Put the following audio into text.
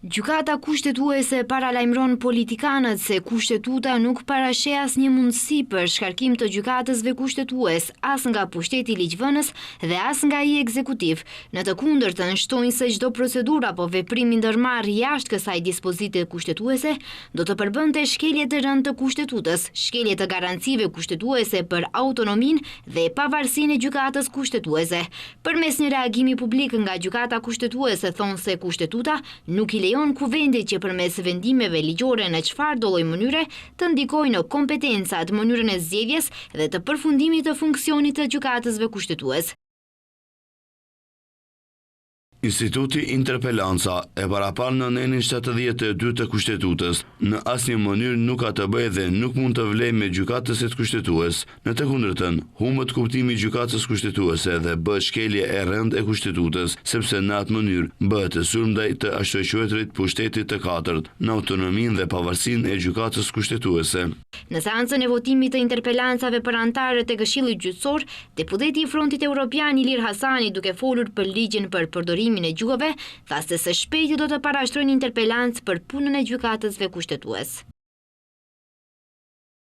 Gjykata Kushtetuese paralajmëron politikanët se Kushtetuta nuk parasheh asnjë mundësi për shkarkim të gjykatësve kushtetues as nga pushteti ligjvënës dhe as nga ai ekzekutiv. Në të kundërtën, shtojnë se çdo procedurë apo veprim i ndërmarrë jashtë kësaj dispozite kushtetuese do të përbënte shkelje të rëndë të Kushtetutës, shkelje të garancive kushtetuese për autonominë dhe pavarësinë e Gjykatës Kushtetuese. Përmes një reagimi publik nga Gjykata Kushtetuese thonë se Kushtetuta nuk i lejon Kuvendit që përmes vendimeve ligjore në çfarëdo lloj mënyre të ndikojë në kompetencat, mënyrën e zgjedhjes dhe të përfundimit të funksionit të gjykatësve kushtetues. Instituti Interpelanca, e paraparë në nenin 72 të Kushtetutës, në asnjë mënyrë nuk ka të bëjë dhe nuk mund të vlejë me gjykatësit kushtetues. Në të kundërtën, humbet kuptimi i Gjykatës Kushtetuese dhe bëhet shkelje e rëndë e Kushtetutës, sepse në atë mënyrë bëhet sulm ndaj të ashtuquajturit pushtetit të katërt, në autonominë dhe pavarësinë e Gjykatës Kushtetuese. Në seancën e votimit të interpelancave për anëtarët e Këshillit Gjyqësor, deputeti i Frontit Europian Ilir Hasani duke folur për ligjin për përdorimin e gjuhëve, tha se së shpejti do të parashtrojnë interpelancë për punën e gjykatësve kushtetues.